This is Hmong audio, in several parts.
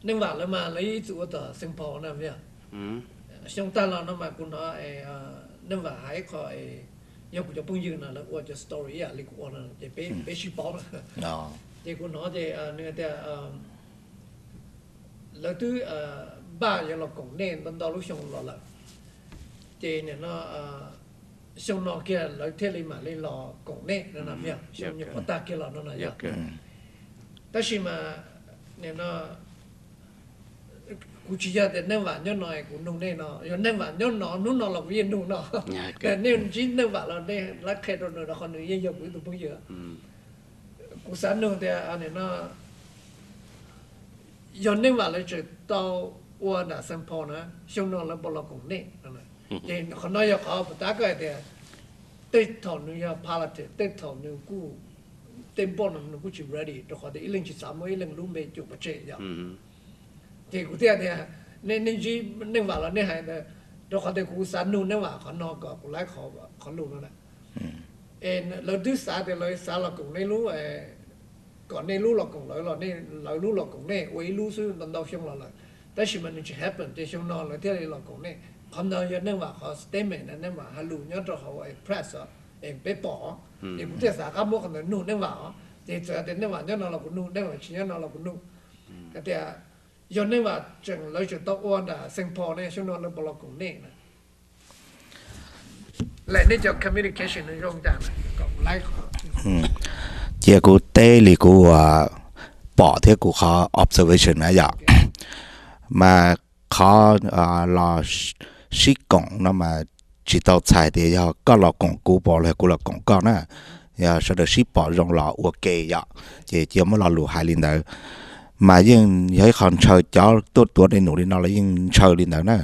Neej Vam lawv mas lawv ib txwm ua tom Saint Paul na. Xyoo tag los no mas kuv hnov Neej Vam hais ib qho, yog kuv cov phooj ywg no lawv ua cov story ib yam li kuv ua no ces peb sib paub. Ces kuv hnov ces nws tias lawv twb npaj yuav los koom nej ntau ntau lub xyoo los lawm, ces nim no xyoo no kiag lawv thiaj li mam li los koom nej no. Xyoo nyuam qhuav tag kiag los no no yog. Tab sis mas nim no kuv tsis yog tias Neej Vam nyob no kuv nug nej no, yog Neej Vam nyob no hnub no los kuv yeej nug no. Nej ntsib Neej Vam los nej lab qhia rau nws rau qhov nws yeej yog kuv ib tug phooj ywg. Kuv xav nug tias nim no yog Neej Vam lawv tseem tau ua nram Saint Paul na, xyoo no lawv puas los koom nej? Ces qhov no yog qhov puas tab koj hais tias tej thaum nws yog politics, tej thaum nws kuj, tej npoj no nws kuj tsis ready rau qhov tias ib leeg tsis xav muab ib leeg lub npe cuam pov tseg yom. Ces kuv thiaj tias nej ntsib Neej Vam los nej hais ntawd, rau qhov tias kuv xav nug Neej Vam qhov no kom kuv laib qhov lus no na. Es lawv twb xav tias lawv xav los koom nej lub, kom nej lub los koom lawv los lawv lub los koom nej ua ib lub xwb ntau ntau xyoo los lawm, tab sis mas nws tsis happen ces xyoo no lawv thiaj li los koom nej. Qhov ntawd yog Neej Vam qhov statement na, Neej Vam hais lus nyob rau hauv press es peb pom, ces kuv thiaj xav qab muab qhov ntawd nug Neej Vam os. Ces txawm tias Neej Vam nyob no los kuv nug, Neej Vam tsis nyob no los kuv nug hais tias yog Neej Vam tseem, lawv tseem tau ua nram Saint Paul ne, xyoo no lawv puas los koom nej na? Lawm nej cov communication nws zoo cas na, kom kuv laib qhov. Cia kuv teb li kuv pom thiab kuv qhov observation na yom. Mas qhov los sib koom no mas tsis tau txhais tias yog koj los koom kuv pom los kuv los koom koj na. Yog sawv daws sib pom zoo los ua ke yom, ces cia muab lo lus hais li ntawd. Mas yeej yog ib qho ntshaw, cov tuaj tuav dej num li no los yeej ntshaw li ntawd na.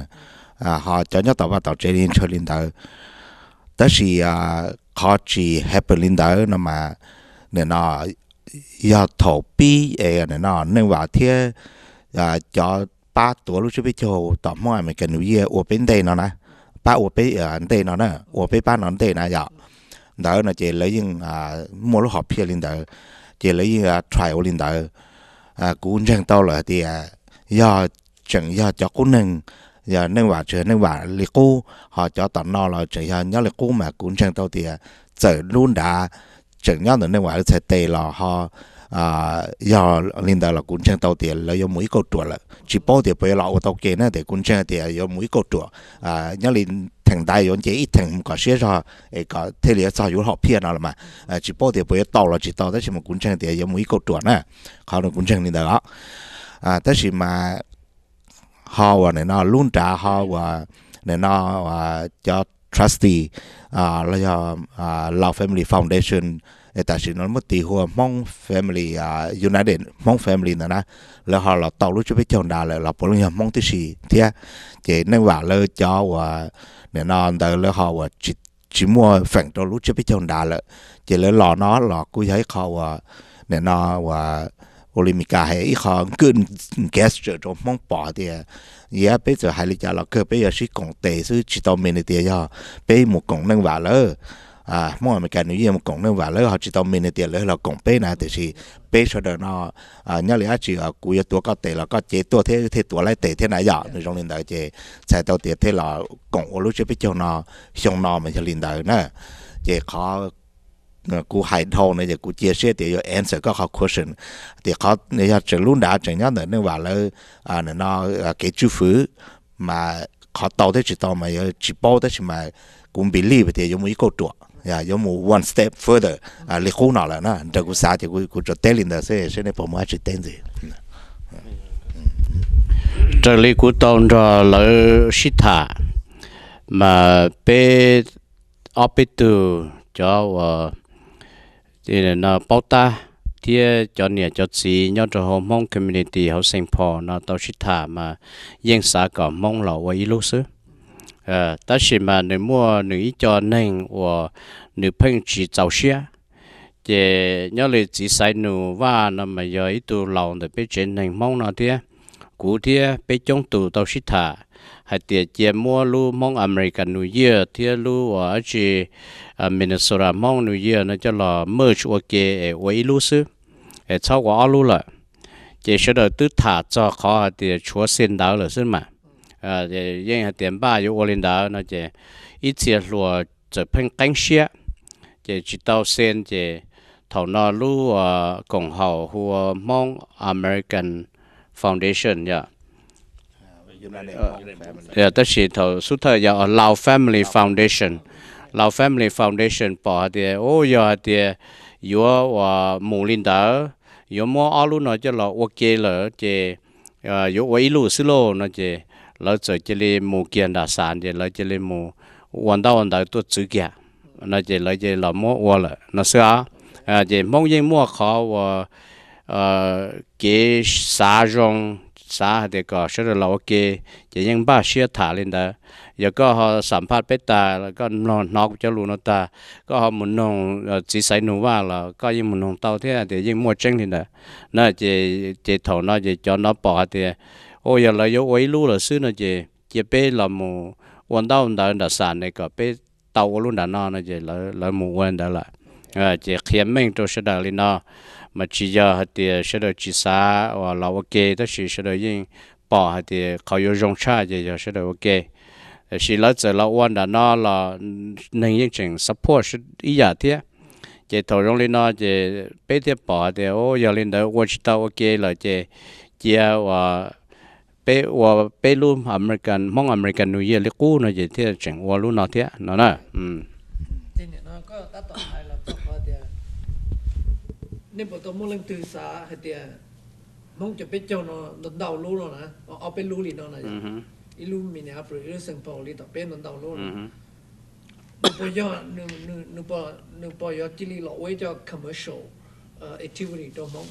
Ho cov nyob tom vaj tom tsev yeej ntshaw li ntawd. Tab sis qhov tsis happen li ntawd no mas nim no yog thaum pib es nim no Neej Vam thiab cov pab tuav lub tsiab peb caug tom Hmoob American New Year ua peb ntej no na, pab ua peb ntej no na, ua peb pab no ntej na yom. Ntawd no ces lawv yeej muaj lub hom phiaj li ntawd, ces lawv yeej try ua li ntawd. Kuv ntseeg tau lawm hais tias yog tseem yog cov qub neeg, yog Neej Vam tseem yog Neej Vam li qub, ho cov tom no los tseem yog nyob li qub mas kuv ntseeg tau tias txawm lub nrad tseem nyob ntawm Neej Vam lub txhais tes los ho yog li ntawd los kuv ntseeg tau tias lawv yuav mus ib kauj ruam lawm. Tsis paub tias puas yuav los ua tau ke na, tias kuv ntseeg tias yuav mus ib kauj ruam. Nyob li theem ntaiv yuav nce ib theem mus kom siab zog es kom thiaj li txog yuav hom phiaj no los mas, tsis paub tias puas yuav tau los tsis tau, tab sis mas kuv ntseeg tias yuav mus ib kauj ruam na. Qhov no kuv ntseeg li ntawd os. Tab sis mas ho uas nim no lub nrad ho uas nim no cov trustee los yog Lao Family Foundation, tam sim no muab tis hu ua Hmoob Family, United Hmoob Family ntawd na, lawv ho los tau lub tsiab peb caug nrad lawm los puav leej yog Hmoob tib si thiab. Ces Neej Vam lawv cov uas nim no ntawd lawv ho uas tsis muaj feem rau lub tsiab peb caug nrad lawm, ces lawv los no los kuj yog ib qho uas nim no uas ua li Mes Kas hais ib qho good gesture rau Hmoob pom tias, yog peb txawm hais li cas los kawg peb yuav sib koom tes xwb, tsis tau mean tias yog peb mus koom Neej Vam lawv, Hmoob Amelikas nws yeej mus koom Neej Vam lawv, ho tsis tau mean tias lawv los koom peb na, tiam sis peb sawv daws no nyob li dab tsi kuv yuav tuav koj tes los koj cev tuaj thiab thiaj tuav laib tes thiab na yom. Nws zoo li ntawd ces txhais tau tias thiaj los koom ua lub tsiab peb caug no, xyoo no mas yog li ntawd na. Ces qhov kuv hais dhau no ces kuv cia siab tias yuav answer koj qhov question, tias qhov yog tseem lub nrad tseem nyob ntawm Neej Vam lawv no kev tswj fwv, mas qhov tau thiab tsis tau mas yuav tsis paub, tab sis mas kuv believe tias yuav mus ib kauj ruam, yuav mus one step further li qub no lawm na. Raws kuv xav ces kuv tsuas teb li ntawd xwb, seb nej puas muaj dab tsi teb ntxiv. Raws li kuv tau nrog lawv sib tham, mas peb ob peb tug cov uas paub tab thiab cov niam cov txiv nyob rau hauv Hmoob community hauv Saint Paul no tau sib tham mas yeej xav kom Hmoob los ua ib lub xwb. Tab sis mas nws muaj nws ib co neeg uas nws pheej tsis txaus siab. Ces nyob li txiv xaiv Nus Vaj no mas yog ib tug laus ntawm peb tsev neeg Hmoob no thiab, kuv thiab peb coob tus tau sib tham hais tias cia muab lub Hmoob American New Year thiab lub uas dab tsi Minnesota Hmoob New Year no coj los merge ua ke es ua ib lub xwb, es txhob ua ob lub lawm. Ces sawv daws twb tham txog qhov hais tias tshuav xia ntawv lawm xwb mas. Yeej hais tias npaj yuav ua li ntawd no ces ib txhia hluas txawm pheej qeeb siab, ces tsis tau xia. Ces thaum no lub koom haum hu ua Hmoob American Foundation yog, tab sis thaum xub thawj yog Lao Family Foundation. Lao Family Foundation pom hais tias, u, yog hais tias yuav ua mus li ntawd, yuav muab ob lub no coj los ua ke lawm ces yuav ua ib lub xwb lauj no ces lawv txawm cia li mus kiag nram xav ces lawv cia li mus ua ntaub ua ntawv tuaj txwv kiag no ces lawv cia li los muab ua lawm no xwb os. Ces Hmoob yeej muaj qhov uas kev xav zoo, xav hais tias kom sawv daws los ua ke, ces yeej npaj siab tham li ntawd. Yog koj ho xam phaj peb tag, koj mloog hnov kuv cov lus no tag, koj ho mus noog txiv Xaiv Nus Vaj los koj yeej mus noog tau thiab tias yeej muaj tseeb li ntawd na. Ces thaum no ces cov no pom hais tias, u, yog lawv yuav ua ib lub lawm xwb no ces cia peb los mus ua ntaub ntawv nram xav ne kom peb tau ua lub nram no no ces lawv mus ua ntawd lawm. Ces qhia meej rau sawv daws li no, mas tsis yog hais tias sawv daws tsis xav uas los ua ke, tab sis sawv daws yeej pom hais tias qhov yuav zoo tshaj ces yog sawv daws ua ke. Tab sis lawv txawm los ua nram no los neeg yeej tseem support ib yam thiab. Ces thaum zoo li no ces peb thiaj pom hais tias, u, yog li ntawd ua tsis tau ua ke lawm ces cia uas peb ua peb lub American, Hmoob American New Year li qub no ces thiaj tseem ua lub no thiab no na. Nej puas tau muaj leej twg xav hais tias Hmoob cov peb caug no ntau ntau lub no na, ob peb lub li no na, ib lub Minneapolis, ib lub Saint Paul li tom peb ntau ntau lub no, nws puas yog, nws puas yuav cia li los ua ib co commercial activity rau Hmoob?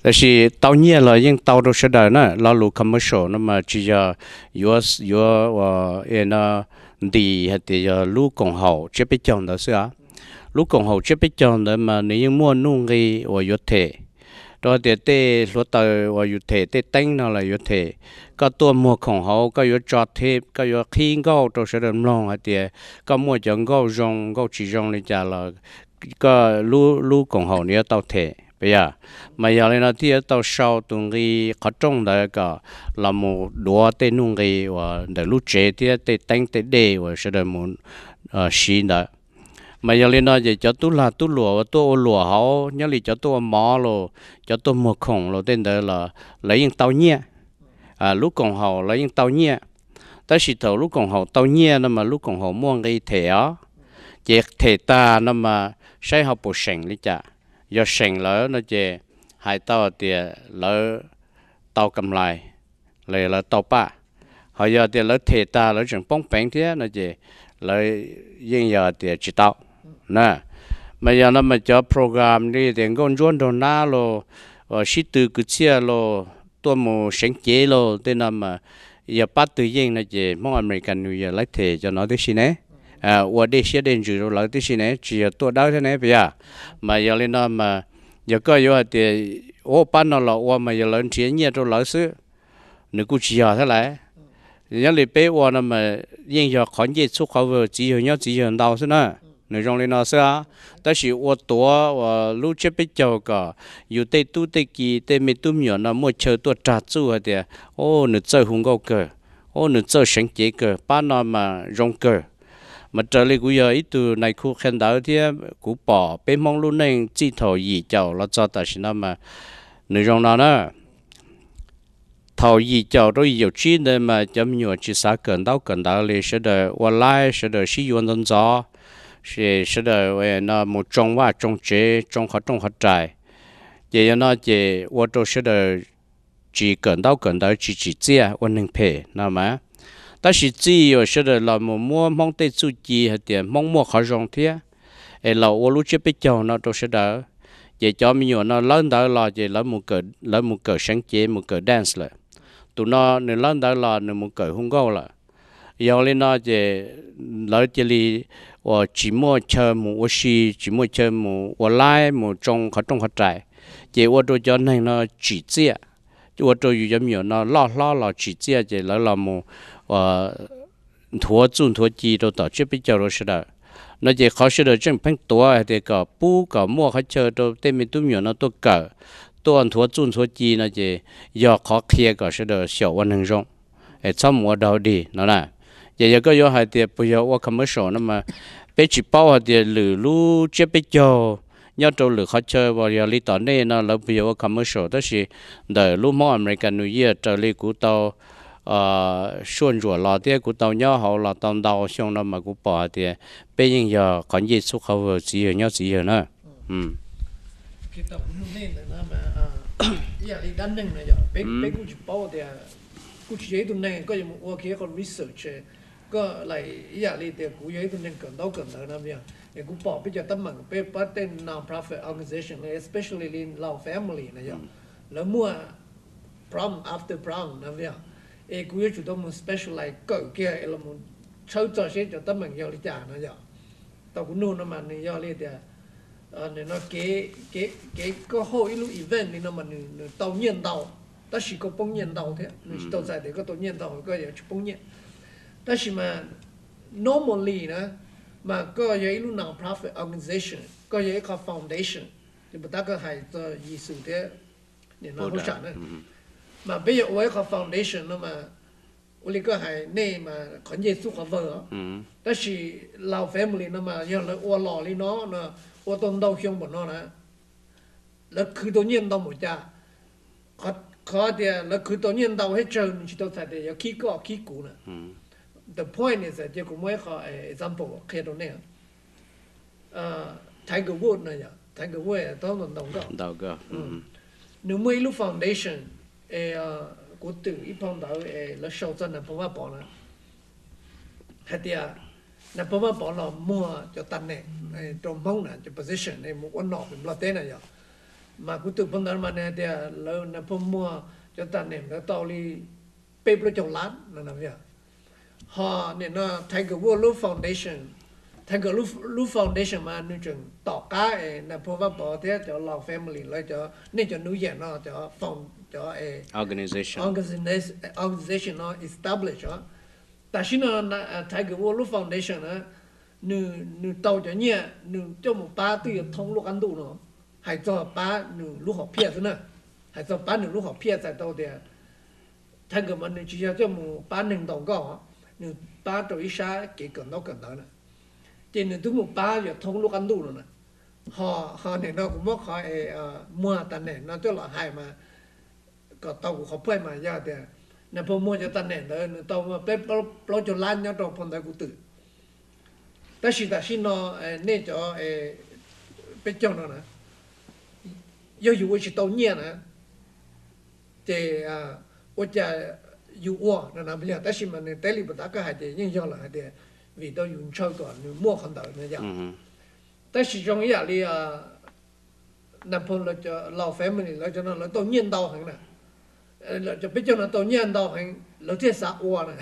Tab sis tau nyiaj los yeej tau rau sawv daws na. Lo lus commercial no mas tsis yog yuav, yuav ua no ntis hais tias yog lub koom haum tsiab peb caug ntawd xwb os. Lub koom haum tsiab peb caug ntawd mas nws yeej muaj nuj nqi uas yuav them, rau hais tias tej hluav taws uas yus them, tej teeb no los yuav them. Koj tuaj muag khoom hauv, koj yuav tso tape, koj yuav qhib nkauj rau sawv daws mloog hais tias koj muaj cov nkauj zoo nkauj tsis zoo li cas los koj lub, lub koom haum nws yuav tau them puas yog? Mas yog li no thiaj yuav tau sau tus nqi qhov rooj ntawd kom los mus duav tej nuj nqi uas ntawm lub tsev thiab tej teeb tej dej uas sawv daws mus siv ntawd. Mas yog li no ces cov tub lag tub luam uas tuaj ua luam hauv, nyob li cov tuaj ua mov los, cov tuaj muag khoom los tej ntawd los lawv yeej tau nyiaj. Lub koom haum lawv yeej tau nyiaj. Tab sis thaum lub koom haum tau nyiaj no mas lub koom haum muaj nqi them os. Ces them tag no mas saib ho puas seem li cas. Yog seem lawm no ces hais tau tias lawv tau kam lais, lawv tau paj. Ho yog tias lawv them tag lawv tseem poob peev thiab no ces lawv yeej yog tias tsis tau na. Mas yog no mas cov program li tias nkauj ntsuab nraug nab los, sib tw kwv txhiaj los, tuaj mus seev cev los tej no mas yog pab twg yeej no ces Hmoob American New Year lawv them cov no tib si ne, ua dej siab dej ntsws rau lawv tib si ne, tsis yog tuaj dawb thiab ne puas yog? Mas yog li no mas yog koj yuav hais tias ua pab no los ua mas yog lawv nrhiav nyiaj rau lawv xwb, nws kuj tsis yog thiab lauj. Nyob li peb ua no mas yeej yog qhov ncej txhub qhov vwg, txiv yawg nyob txiv yawg ntau xwb na. Nws zoo li no xwb. Tab sis ua tuav uas lub tsiab peb caug kom yus tej tub tej ki tej me tub me nyuam no muaj chaw tuaj rag txuj hais tias, o, nws txawj hu nkauj kawg, o, nws txawj seev cev kawg, pab no mas zoo kawg. Mas raws li kuv yog ib tug nais khu qhia ntawv thiab kuv pom peb Hmoob lub neej txij thaum yim caum los txog tam sim no mas nws zoo no na. Thaum yim caum rau yim caum tsib ntawd mas cov me nyuam tsis xav kawm ntaub kawm ntawv li, sawv daws ua laib, sawv daws sib yuav ntxov ntxov, sawv daws no mus tsoo vaj tsoo tsev, tsoo qhov rooj qhov rais. Ces yog no ces ua rau sawv daws tsis kawm ntaub kawm ntawv, tsis tsim txiaj, ua neeg phem no mas. Tab sis txij uas sawv daws los mus muab Hmoob tej txuj ci hais tias Hmoob muaj qhov zoo thiab, es los ua lub tsiab peb caug no rau sawv daws, ces cov me nyuam no lawb ntawv los ces lawv mus kawm seev cev, mus kawm dance lawm. Tus no nws lawb ntawv los nws mus kawm hu nkauj lawm. Yog li no ces lawv cia li uas tsis muaj chaw mus ua si, tsis muaj chaw mus ua laib, mus tsoo qhov rooj qhov rais, ces ua rau cov neeg no tsim txiaj, ua rau yus cov me nyuam no loj hlob los tsim txiaj ces lawv los mus nthuav txuj nthuav ci rau tom tsiab peb caug rau sawv daws. No ces qhov sawv daws tseem pheej tuav hais tias kom pub kom muaj qhov chaw rau tej me tub me nyuam no tuaj kawm, tuaj nthuav txuj ntxhuav ci no ces yog qhov qhia kom sawv daws xyaum ua neeg zoo, es txhob mus ua dog dig no na. Ces yog koj yuav hais tias puas yog ua commercial no mas peb tsis paub hais tias lwm lub tsiab peb caug nyob rau lwm qhov chaw uas yog li tom nej no lawv puas yog ua commercial, tab sis ntawm lub Hmoob American New Year raws li kuv tau suaj ntsuam los thiab kuv tau nyob hauv los tau ntau xyoo no mas kuv pom hais tias peb yeej yog qhov ncej txhub qhov vawg txiv yawg nyob txiv yawg na. Ib yam li dab neeg no yog peb kuj tsis paub tias, kuj tsis yog ib tug neeg koj yuav mus ua kiag qhov research, koj ib yam li tias kuv yog ib tug neeg kawm ntaub kawm ntawv no yog es kuv pom peb cov teeb meem peb pab tej non-profit organization especially li Lao Family no yog lawv muaj problem after problem no yog es kuv yuav tsum tau mus specialize kawm kiag es los tshawb txog seb cov teeb meem yog li cas no yog. Tau kuv nug no mas nws yog li tias, nws no kev koj hauj ib lub event li no mas nws tau nyiaj ntau, tab sis koj poob nyiaj ntau thiab, nws tsis tau txhais tias koj tau nyiaj ntau koj yuav tsis poob nyiaj. Tab sis mas normally na mas koj yog ib lub non-profit organization, koj yog ib qho foundation, li puas tab koj hais txog Yexus thiab nim no hauj sam na, mas peb yuav ua ib qho foundation no mas ua li koj hais nej mas qhov ncej txhub qhov vawg os. Tab sis Lao Family no mas yog lawv ua los li no no, ua tau ntau xyoo npaum no na, lawv khwv tau nyiaj ntau npaum cas. Qhov tias lawv khwv tau nyiaj ntau thiab tsawg nws tsis tau txhais tias yuav khib koj khib kuv na. The point is, cia kuv muab ib qho example qhia rau nej. Tiger Woods no, Tiger Woods tau ntaus nkauj, nws muaj ib lub foundation es kuv twm ib phau ntawv es lawv sau txog Nas Phoo Vaj Pov na, hais tias Nas Phoo Vaj Pov los muag cov tag nem rau Hmoob na, cov position es mus ua nom pem Nplog teb na yog. Mas kuv twm phau ntawv mas nws hais tias lawv Nas Phoo muag cov tag nem ntawd tau li peb plaub caug lab no. Ho nim no Tiger Woods lub foundation, Tiger lub foundation mas nws tseem tom qab es Nas Phoo Vaj Pov thiab cov Lao Family lawv cov, nej cov New Year no cov, cov organization no establish os. Tam sim no Tiger Woods lub foundation na, nws tau cov nyiaj nws coj mus pab twb yuav thoob lub qab ntuj no, hais txog pab nws lub hom phiaj xwb na, hais txog pab nws lub hom phiaj txhais tau tias Tiger mas nws tsis yog coj mus pab neeg ntaus nkauj, nws pab rau ib sab kev kawm ntaub kawm ntawv na, ces nws twb mus pab yuav thoob lub qab ntuj no na. Ho, ho nim no kuv muab qhov es muag tag nem no coj los hais mas kom tau kuv qhov point mas yog tias Nas Phoo muag cov tag nem ntawd nws tau peb plaub caug lab nyob rau phau ntawv kuv twm. Tab sis tam sim no nej cov peb caug no na, yog yus ua tsis tau nyiaj na, ces ua cas yus ua no na, yog tab sis mas nws teb li puas tab koj hais ces yeej yog lawm hais tias vim tau yus ntshaw kom nws muaj qhov ntawd no yog. Tab sis zoo ib yam li Nas Phoo, Lao Family lawv cov no lawv tau nyiaj ntau heev na, cov peb caug no tau nyiaj ntau heev lawv thiaj xav ua na.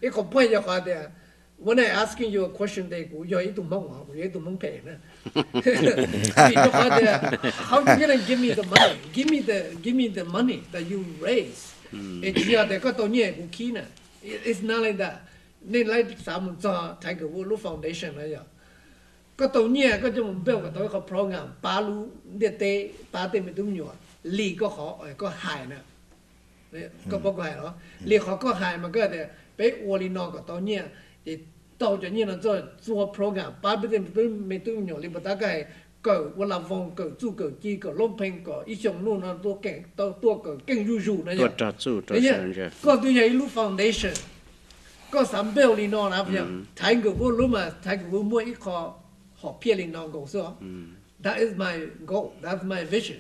Ib qhov point yog qhov tias, when I asking you a question, ces kuv yog ib tug Hmoob, kuv yog ib tug Hmoob phem na. Vim rau qhov tias how you gonna give me the money, give me the, give me the money that you raise, es tsis yog tias koj tau nyiaj kuv khib na. It's not like that. Nej laib xav mus txog Tiger Woods lub foundation na yog, koj tau nyiaj koj coj mus build kom tau ib qhov program pab lub ntiaj teb, pab tej me tub me nyuam li koj qhov koj hais na. Koj paub koj hais los? Li qhov koj hais mas koj tias peb ua li no kom tau nyiaj, ces tau cov nyiaj no txog txhua program pab peb tej me tub me nyuam li puas tab koj hais, kawm ua la voos, kawm txuj kawm ci, kawm loob pheej, kom ib xyoos nuj no tuaj kawm keej zuj zus na yog. Koj twb yog ib lub foundation, koj xav build li no na, Tiger Woods lub mas Tiger Woods muaj ib qho hom phiaj li no nkaus xwb os. That is my goal, that's my vision.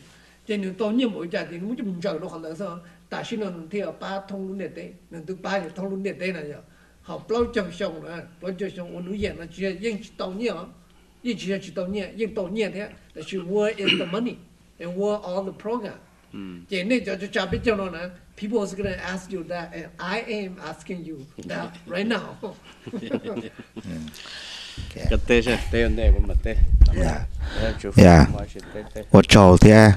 Ces nws tau nyiaj npaum li cas ces nws muab coj mus ntsaws rau qhov ntawd xwb. Tam sim no nws thiaj pab thoob lub ntiaj teb, nws twb pab yog thoob lub ntiaj teb na yog. Ho plaub caug xyoo na, plaub caug xyoo ua nuv yam no tsis yog yeej tsis tau nyiaj os, yeej tsis yog tsis tau nyiaj, yeej tau nyiaj thiab, tab sis where is the money and where are the program? Ces nej cov tsa peb caug no na, people is gonna ask you that and I am asking you that right now. Ua tsaug thiab.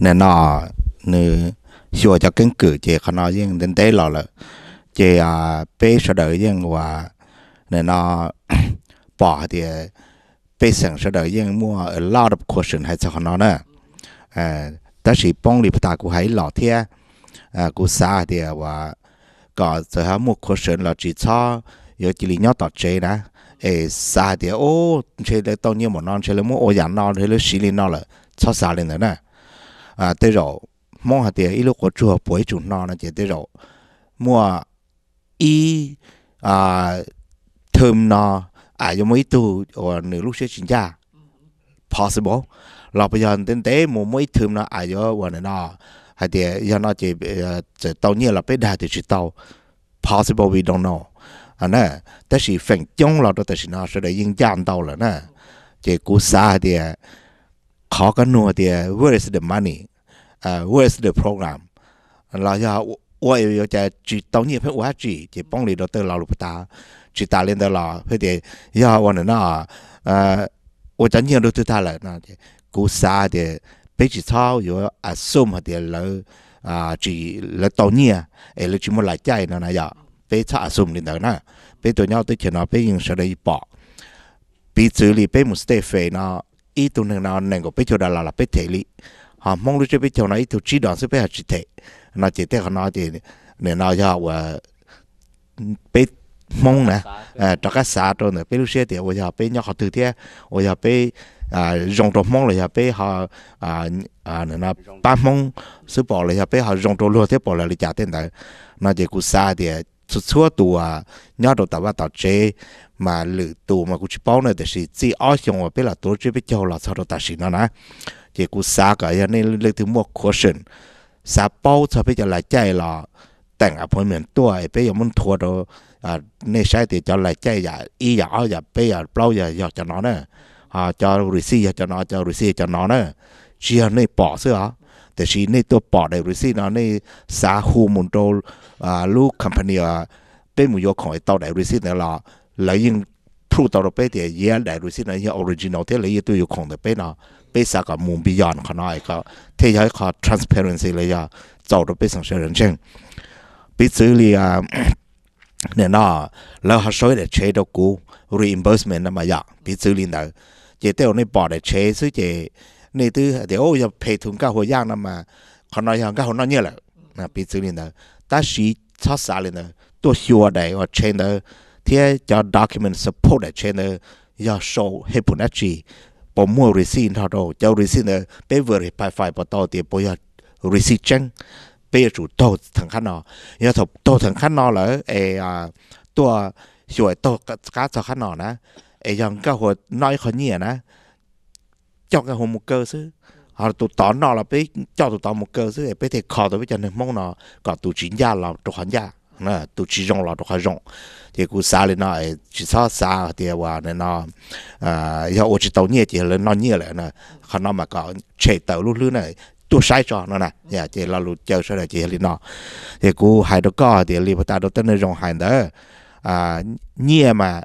Nim no nws xyuas cov keeb kwm ces qhov no yeej ntev ntev los lawm. Ces peb sawv daws yeej ua, nim no pom hais tias pej xeem sawv daws yeej muaj a lot of question hais txog qhov no na. Tab sis poob li puag ta kuv hais ib los thiab, kuv xav hais tias uas kom txawm ho muaj khuav seev los tsis txhob yuav cia li nyob tom tsev na, es xav hais tias, u, ntshe lawv tau nyiaj npaum no, ntshe lawv muab ua yam no, ntshe lawv siv li no lawm, txhob xav li ntawd na. Tej zaum Hmoob hais tias ib lub quav tsuag puas ib tsuj hno no ces tej zaum muaj ib thwm no, a, yuav muaj ib tug uas nws lub siab tsis ncaj, possible, los puas yog ntev ntev mus muaj ib thwm no a yuav ua no, hais tias yog no ces txawm tau nyiaj los peb dag tias tsis tau, possible, we don't know na. Tab sis feem coob los rau tam sim no sawv daws yeej ncaj ntau lawm na. Ces kuv xav hais tias qhov koj nug tias where is the money, where is the program, los yog ua yuav cas tsis tau nyiaj pheej ua dab tsi, ces poob li rau tej lo lus puag ta. Tsis tas li ntawd los hais tias yog ua no, ua cov nyiaj rau twg tag lawm no, kuv xav tias peb tsis txhob yuav assume hais tias lawv tsis, lawv tau nyiaj es lawv tsis muaj lais caij no na yom. Peb txhob assume li ntawd na. Peb tuaj nyob teb chaws no peb yeej sawv daws yeej pom. Piv txwv li peb mus States Fair no, ib tug neeg no nees nkaum peb caug dollar los peb them li, ho Hmoob lub tsiab peb caug no ib tug tsib dollar xwb peb ho tsis them. No ces tej qhov no ces nim no yog uas peb Hmoob na, rov qab xav rau ntawm peb lub siab tias ua yog peb nyob qhov twg thiab, ua yog peb zoo rau Hmoob los yog peb ho pab Hmoob xwb pom los yog peb ho zoo rau luag thiab pom lawv li cas tej ntawd. No ces kuv xav tias txhua txhua tus nyob rau tom vaj tom tsev, mas lwm tus mas kuv tsis paub na, tiam sis txij ob xyoo uas peb los tuav lub tsiab peb caug los txog rau tam sim no na, ces kuv xav kom yog nej leej twg muaj question, xav paub txog peb cov lais caij los teem appointment tuaj es peb yuav muab nthuav rau nej saib tias cov lais caij yam ib yam ob yam peb yam plaub yog, yog cov no na, ho cov receipt yog cov no, cov receipt yog cov no na. Tsis yog nej pom xwb os, tiam sis nej tuaj pom daim receipt no nej xav hu mus rau lub company peb mus yuav khoom es tau daim receipt ntawd los lawv yeej prove tau rau peb tias yog daim receipt no yog original thiab lawv yeej tuaj yuav khoom ntawm peb no. Peb xav kom mus beyond qhov no es kom thiaj yog ib qho transparency los yog txaus rau peb xeem sawv daws ntseeg. Piv txwv li nim no lawv ho sau ib daim tsheb rau kuv reimbursement no mas yom, piv txwv li ntawd, ces tej zaum nej pom daim tsheb xwb ces nej twb tias yog phem tus nkauj hua yaj no mas qhov no yog nkauj hua noj nyiaj lawm, piv txwv li ntawd. Tab sis txhob xav li ntawd, tuaj xyuas daim uas tsheb ntawd thiab cov document support daim tsheb ntawd yog sau hej pum dab tsi, puas muaj receipt nrog rau. Cov receipt ntawd peb verify puas tau tias puas yog receipt tseeb, peb yuav tsum taug theem qab no. Yog thaum taug theem qab no lawm es tuaj xyuas taug qab txog qab no na, es yog nkauj hua noj ib qho nyiaj na, coj nkauj hua mus kaw xwb, ho tus tod noj los peb coj tus tod mus kaw xwb es peb thiaj kho tau peb cov neeg Hmoob no kom tus tsis ncaj los rau qhov ncaj, tus tsis zoo los rau qhov zoo. Ces kuv xav li no, tsis txhob xav tias uas nim no yog ua tsis tau nyiaj ces yog lawv noj nyiaj lawm. Qhov no mas kom tshem tawm lub hlwb na, tuaj saib tso no na. Ces lo lus caw sawv daws ces yog li no. Ces kuv hais rau koj tias li puag ta rau tej neeg zoo hais ntawd, nyiaj mas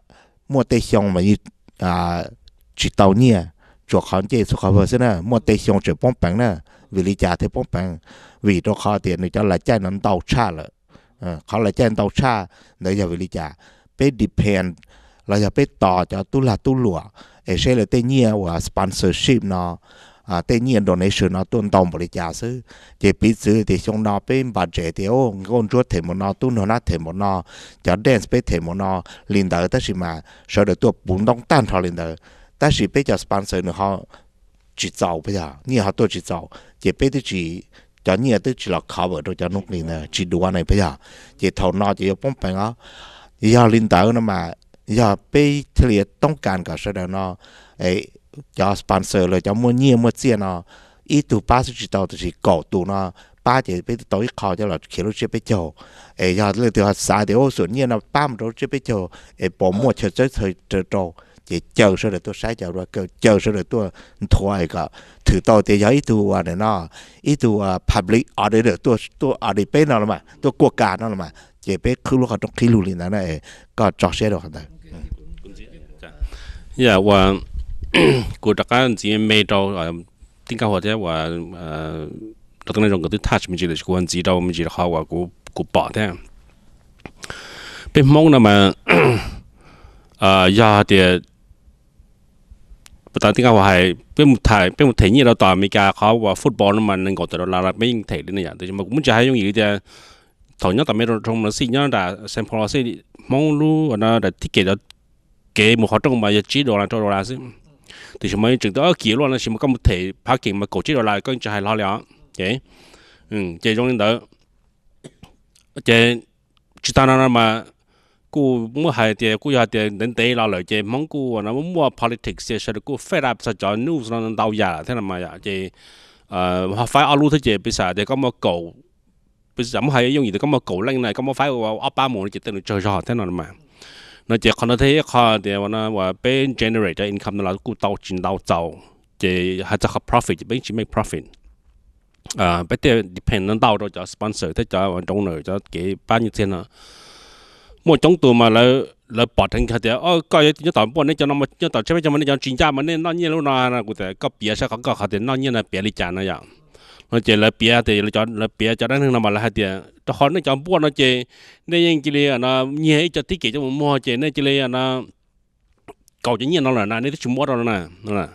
muaj tej xyoo mas yeej tsis tau nyiaj, tsuas qhov ncej txhua qhov vag xwb na. Muaj tej xyoo tseem poob peev na. Vim li cas thiaj poob peev? Vim rau qhov tias nws cov lais caij no ntau tshaj lawm. Qhov lais caij ntau tshaj ntawd yog vim li cas? Peb depend los yog peb tos cov tub lag tub luam es saib lawv tej nyiaj uas sponsorship no, tej nyiaj donation no tuaj ntau npaum li cas xwb. Ces piv txwv tias xyoo no peb budget tias nkauj ntsuab them mus no, tub nrog nab them mus no, cov dance peb them mus no li ntawd, tab sis mas sawv daws tuaj puv ntoob tag nrho li ntawd, tab sis peb cov sponsor nws ho tsis txaus puas yog? Nyiaj ho tuaj tsis txaus, ces peb twb tsis, cov nyiaj twb tsis los cover rau cov nuj nqis ntawd, tsis duav ne puas yog? Ces thaum no ces yuav poob peev os. Yog li ntawd no mas, yog peb thiaj li toob kas kom sawv daws no, cov sponsor los cov muaj nyiaj muaj txiaj no, ib tug pab xwb tsis tau, tab sis kaum tus no pab ces peb twb tau ib qho coj los khiav lub tsiab peb caug. Es yog leej twg ho xav tias ua xum nyiaj no pab mus rau lub tsiab peb caug es puas muaj chaw txawb chaw rau, ces caw sawv daws tuaj saib cov broker, caw sawv daws tuaj nthuav es kom thwm tau tias yog ib tug uas nim no, ib tug public auditor tuaj audit peb no los mas, tuaj kuaj kas no los mas, ces peb qhwb lub qhov rooj qhib lug li ntawd na. Koj tso siab rau qhov ntawd. Yam uas kuv rov qab ntxiv me rau tij nkauj hua thiab uas rau tej neeg zoo nkawd twb thaj tsis me ntsis lawm, kuv ntxiv rau me ntsis rau qhov uas kuv pom thiab. Peb Hmoob no mas yog tias Puas tau tij nqa hais, peb mus them nyiaj rau tom Amelikas qhov uas football no mas nees nkaum tawm dollar los peb yeej them li no yom. Tiam sis mas kuv muab tsis hais yooj yim li tias thaum nyob tom Metro Toronto xij, nyob nram Saint Paul xij, Hmoob lub daim ticket kev mus qhov rooj mas yog tsib dollar rau dollar xwb. Tiam sis mas yeej tseem twb ob kiv luaj no, tiam sis mas koj mus them parking mas kaum tsib dollar, koj yeej tsis hais hlo li os. Ces zoo li ntawd ces tsis tas no no mas kuj muab hais tias kuj yog hais tias ntev ntev los lawm ces Hmoob kuj muaj politics ces sawv daws kuj fed up txog cov news no ntau yam thiab no mas yom. Ces ho faib ob lub thiab ces piv xam tias koj muaj kaum, piv xam muab hais yooj yim tias koj muaj kaum leej na, koj muab faib ua ob pab mus no ces tej nws tsawg zog thiab no mas. No ces qhov no thiab ib qho tias uas peb generate cov income no los kuj tau tsis ntau txaus, ces hais txog qhov profit ces peb tsis make profit. Peb thiaj depend ntau rau cov sponsor thiab cov donor, cov kev pab nyiaj txiag no. Muaj coob tus mas lawv pom dheev hais tias koj yuav nyob tom npuaj, nej cov no nyob tom tsheb peb caug mas nej cov tsis ncaj mas nej noj nyiaj lub no no. Kuv tias koj piav saib qhov koj qhov tias noj nyiaj no piav li cas no yom. No ces lawv piav tias, lawv piav cov dab neeg no mas lawv hais tias rau qhov nej cov npuaj no ces nej yeej cia li nyiag ib co ticket coj mus muag ces nej cia li kaum cov nyiaj no lawm na, nej twb tsis muab rau no na.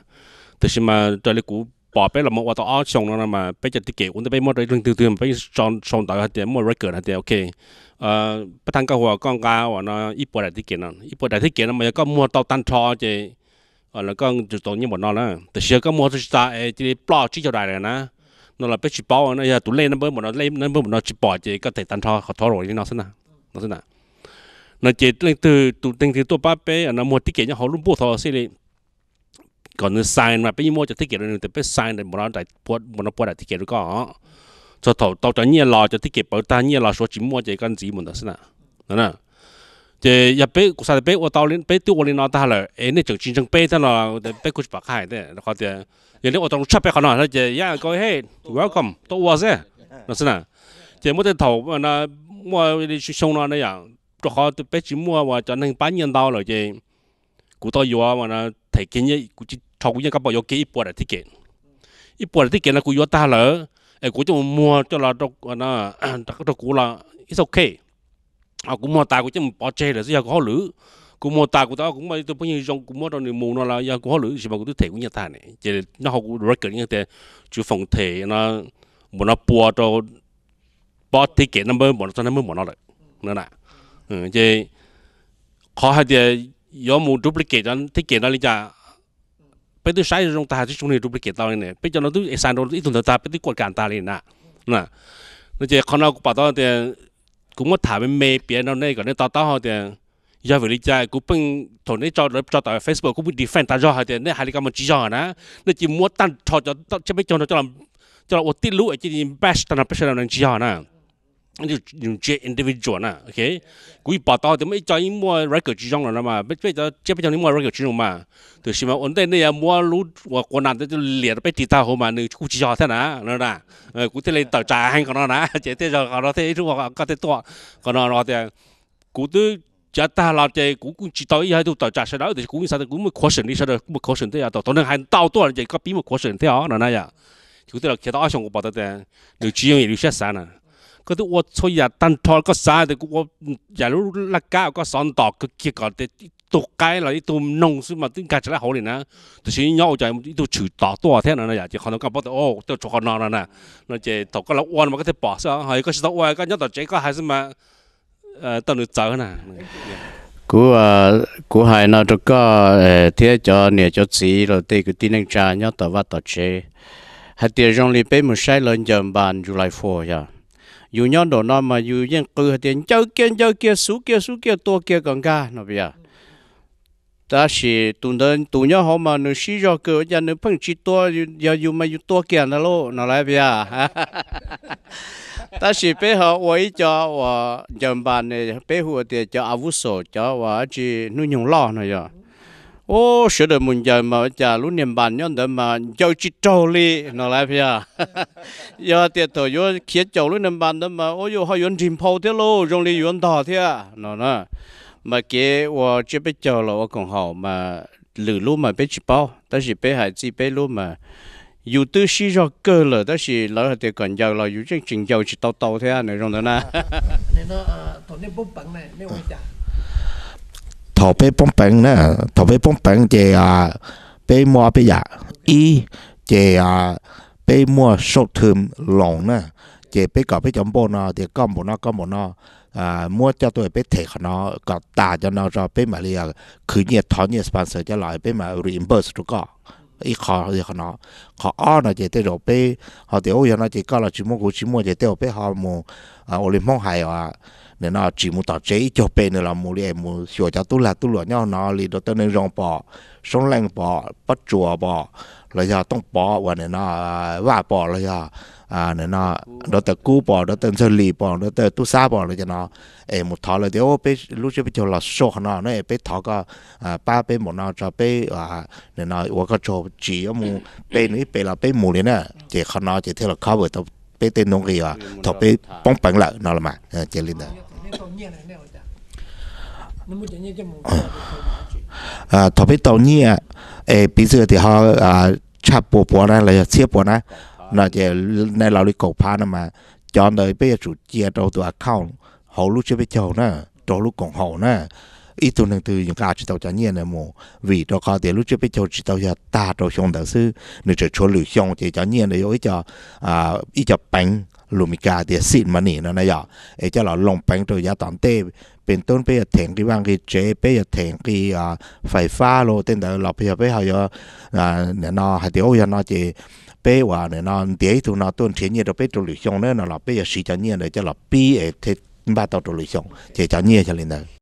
Tiam sis mas raws li kuv pom peb los mus ua tau ob xyoo no no mas peb cov ticket ua ntej peb muab rau ib leej twg twg mas peb sau ntawv hais tias muaj record hais tias ok, peb thaj nkauj hua koj nqa uas no ib puas daim ticket no, ib puas daim ticket no mas yog koj muag tau tag nrho ces lawv koj tau nyiaj npaum no na. Tiam sis yog koj muag tau tsis tas es cia li ploj tsib caug daim lawm na, no los peb tsis paub no, yog tus lej nab npawb npaum no, lej nab npawb npaum no tsis pom ces koj them tag nrho qhov total li no xwb na. No ces leej twg tus neeg twg tuaj pab peb no muag ticket nyob hauv lub npuaj thaum xij li kom nws sign mas peb yeej muab cov ticket rau nws tias peb sign npaum no puas daim ticket rau koj, txog thaum tau cov nyiaj los, cov ticket pawv tag nyiaj los Suav tsis muaj ces koj ntxiv mus ntawd xwb na. Ces yog peb, kuv xav tias peb ua tau, peb twb ua li no tag lawm es nej tseem tsis ntseeg peb thiab no, peb kuj tsis pom qab hais thiab. Qhov tias yog nej ua tau tshaj peb qhov no ces yeah, go ahead, welcome, tuaj ua xwb no xwb na. Ces muaj tej thaum muaj li xyoo no ne yom, rau qhov peb tsis muaj uas cov neeg pab nyiaj ntau lawm ces kuv tau yuav them kiag nyiaj, kuv tsis rho kuv nyiaj kab pom yuav kiag ib puas daim ticket. Ib puas daim ticket no kuv yuav tag lawm es kuv coj mus muag coj los rau kuv los it's ok. Kuv muag tas kuv coj mus pov tseg lawm xwb yog kuv hauj lwm. Kuv muag tas kuv tias kuv muaj ib tug phooj ywg zoo kuv muab rau nws mus no los yog kuv hauj lwm, tiam sis mas kuv twb them kuv nyiaj tag ne. Ces nyob hauv kuv record tias Tswv Foom them no npaum no pua rau pob ticket number npaum no, txog number npaum no lawm. Ces qhov hais tias yuav mus duplicate cov ticket no li cas, peb twb saib zoo tag twb tsis muaj neeg duplicate tau li ne. Peb cov no twb exam rau ib tug ntawd tag peb twb kuaj kas tag li na. No ces qhov no kuv pom tau tias kuv muab tham me me piav rau nej kom nej to taub hais tias yog vim li cas kuv pheej, thaum nej tso, lawv tso tawm Facebook kuv pheej defend tas zog hais tias nej hais li ko mas tsis yog na. Nej cia li muab tag nrho cov tsiab peb caug no coj los ua tib lub es cia li bash tag nrho peb sawv daws no tsis yog na. Yus ntsia individual na. Kuv yeej pom tau tias muaj ib co yeej muaj record tsis zoo lawm no mas, peb cov tsiab peb caug yeej muaj record tsis zoo mas, tiam sis mas ua ntej nej yuav muab lub uas quas nas liam rau peb ris tag hauv mas nws kuj tsis yog thiab na. Kuv thiaj li tawm tsam heev qhov no na, ces tej zaum qhov no thiaj ib hnub koj thiaj tuaj qhov no tias kuv twb cav tag los ces kuv kuj tsis tau yog ib tug tawm tsam sawv daws, tiam sis kuv xav tias kuv muaj caution li sawv daws, kuv muaj caution thiab yom, thaum tus neeg hais ntau tuaj ces koj pib muaj caution thiab os no na yom. Ces kuv thiaj los khiav tau ob xyoos kuv pom tau tias nws tsis yooj yim li siab xav na. Koj twb ua txhua yam tag nrho koj xav tias kuv ua yam lub laj kab uas koj xov ntom kawg kiag kom tias ib tug qaib los ib tug noog xwb mas twb nkag tsis lab hauv li na, tiam sis nyob ua cas ib tug tshwm tom tuaj thiab no na yom. Ces qhov ntawd koj paub tias o, tej tshuav qhov no no na. No ces thaum koj los ua no mas koj thiaj pom xwb, ho yog koj tsis tau ua koj nyob tom tsev koj hais xwb mas tau nws txawv na. Kuv, kuv hais no rau koj thiab cov niam cov txiv los tej kwv tij neej tsa nyob tom vaj tom tsev, hais tias zoo li peb mus saib lawv ncaws npas July Fourth yog, yus nyob nraum no mas yus yeej qw hais tias ncaws kiag ncaws kiag xub kiag xub kiag tua kiag kom nkag no puas yog? Tab sis tus ntawd tus nyob hauv mas nws sib zog kawg ua cas nws pheej tsis tua, yog yus mas yus tua kiag ntag lauj no lawm puas yog? Tab sis peb ho ua ib co uas ncaws npas ne, peb hu tias cov avuso, cov uas tsis hnub nyoog loj no yog. Ub, sawv daws mus ncaws mas ua cas lub niag npas nyob ntawd mas ncaws tsis raug li no lawm puas yog? Yog tias thaum yuav khiav caum lub niag npas ntawd mas ua yuav ho yuav nrig nphau thiab lauj, zoo li yuav ntog thiab no na. Mas kev ua tsiab peb caug los ua koom haum mas lwm lub mas peb tsis paub, tab sis peb hais txij peb lub mas yus twb sib zog kawg lawm tab sis lawv hais tias kom ncaws los yus yeej tseem ncaws tsis tau tau thiab na, zoo ntawd na. Thaum peb poob peev na, thaum peb poob peev ces Peb muaj ob peb yam. Ib, ces peb muaj short term loan na, ces peb kom peb cov npauj no tias koj npaum no koj npaum no, muab coj tuaj peb them qhov no kom tas cov no tso peb mam li khwv nyiaj thov nyiaj sponsor coj los peb mam reimburse rau koj. Ib qho yog qhov no. Qhov ob no ces tej zaum peb ho tias ub yog no ces koj los tsis muaj kuv tsis muaj ces tej zaum peb ho mus, ua li Hmoob hais os, nim no tsis mus tom tsev ib caug pe nws los mus li es mus xyuas cov tub lag tub luam nyob no li Doctor Neej Zoo pom, Soob Leej pom, Pob Tsuas pom, los yog Tooj Pov uas nim no Vaj pom los yog Doctor Kub pom, Doctor Ntxawg Lis pom, Doctor Tub Xab pom lawv cov no, es mus thov lawv tias peb lub tsiab peb caug los soj qhov no na, peb thov koj pab peb npaum no tso peb nim no ua koj tsaug, tsis yuav mus pe nws ib pe los peb mus li na. Ces qhov no ces thiaj los cover tau peb tej nuj nqis thaum peb poob peev lawm no los mas. Ces li ntawd, thaum peb tau nyiaj, es piv txwv tias ho tshaj pua puav na los yog txhiab puav na, no ces nej los li kaum phav no mas cov ntawd peb yuav tsum cia rau tus account hauv lub tsiab peb caug na, rau lub koom haum na. Ib tug neeg twg nqa tsis tau cov nyiaj ntawd mus, vim rau qhov tias lub tsiab peb caug tsis tau yog tag rau xyoo ntawd xwb, nws tseem tshuav lwm xyoo ces cov nyiaj ntawd yuav ua ib co peev, lus Meskas tias seed money no na yom, es coj los loan peev rau yav tom ntej. Peb tub peb yuav them nqi vaj nqi tsev, peb yuav them nqi fais fab los tej ntawd los yog peb ho yuav nim no hais tias ub yog no ces peb uas nim no ntiav ib tug no tuaj nrhiav nyiaj rau peb rau lwm xyoo na no los peb yuav siv cov nyiaj ntawd coj los pib es thiaj npaj tau rau lwm xyoo ces cov nyiaj yog li ntawd.